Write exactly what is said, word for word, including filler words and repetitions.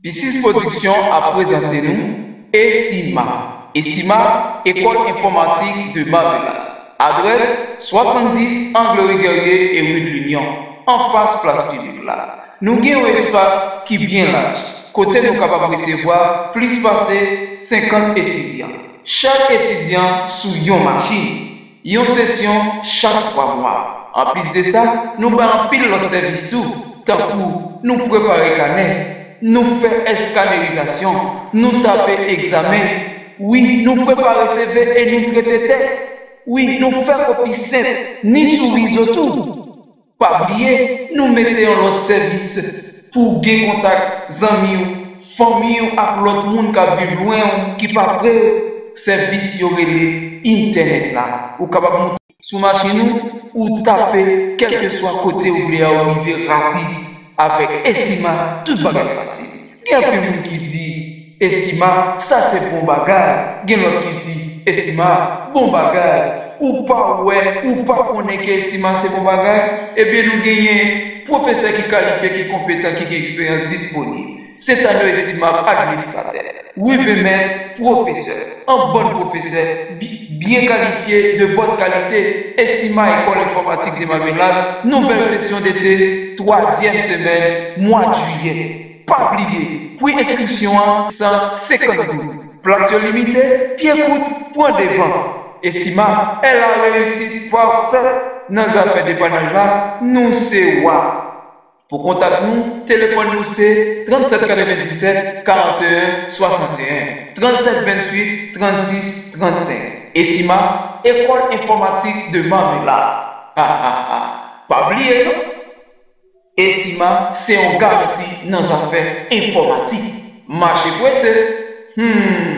Pisis Pwodiksyon ap prezante nou Esima. Esima, École Informatique de Marmelade. Adrès, swasanndis Angle Rue Guerrier e rue de l'Union, anfas plas piblik la. Nou gen yon espas ki byen laj, kote nou kapab resevwa plis pase senkant etidyan. Chak etidyan sou yon machin. Yon sesyon chak twa mwa. Anplis de sa, nou bay anpil lòt sèvis tou, tankou nou prepare kanè, nou fè èskanerizasyon, nou tape egzamen. Wi, nou prepare C V e nou trete tèks. Wi, nou fè kopi senp, ni sou rizo tou. Pa bliye, nou mete yon lòt sèvis pou w gen kontak zanmi w, fanmi w ak lòt moun k ap viv lwen w ki pa pre w. Sèvis yo rele entènèt la. Ou kapab moute sou machin ou, ou tape kèlkeswa kote w vle a, ou rive rapid. Avèk Esima, tout bagay fasil. Gen anpil moun ki di, Esima, sa se bon bagay. Gen lòt ki di, Esima, bon bagay. Ou pa wè, ou pa konnen ke Esima se bon bagay? Ebyen, nou genyen pwofesè ki kalifye, ki konpetan, ki gen eksperyans disponib. Sentano Esima, administratè. Wivemen, pwofesè. An bann pwofesè bi- byen kalifye, de bòn kalite. Esima, École Informatique de Marmelade, nouvèl sesyon dete, twazyèm semèn mwa jiyè. Pa bliye, pri enskripsyon an san senkant goud. Plas yo limite, pye kout, pran devan. Esima, è la reyisit pafè nan zafè depannaj la, nou se wa. Pou kontak nou, telefòn nou se trannsèt katrevenndisèt karanteyen swasanteyen, trannsèt venntuit trannsis trannsenk. Esima, École Informatique de Marmelade. Ha, ha, ha. Pa bliye non. Esima se yon garanti nan zafè enfòmatik. Mache prese. Hmm.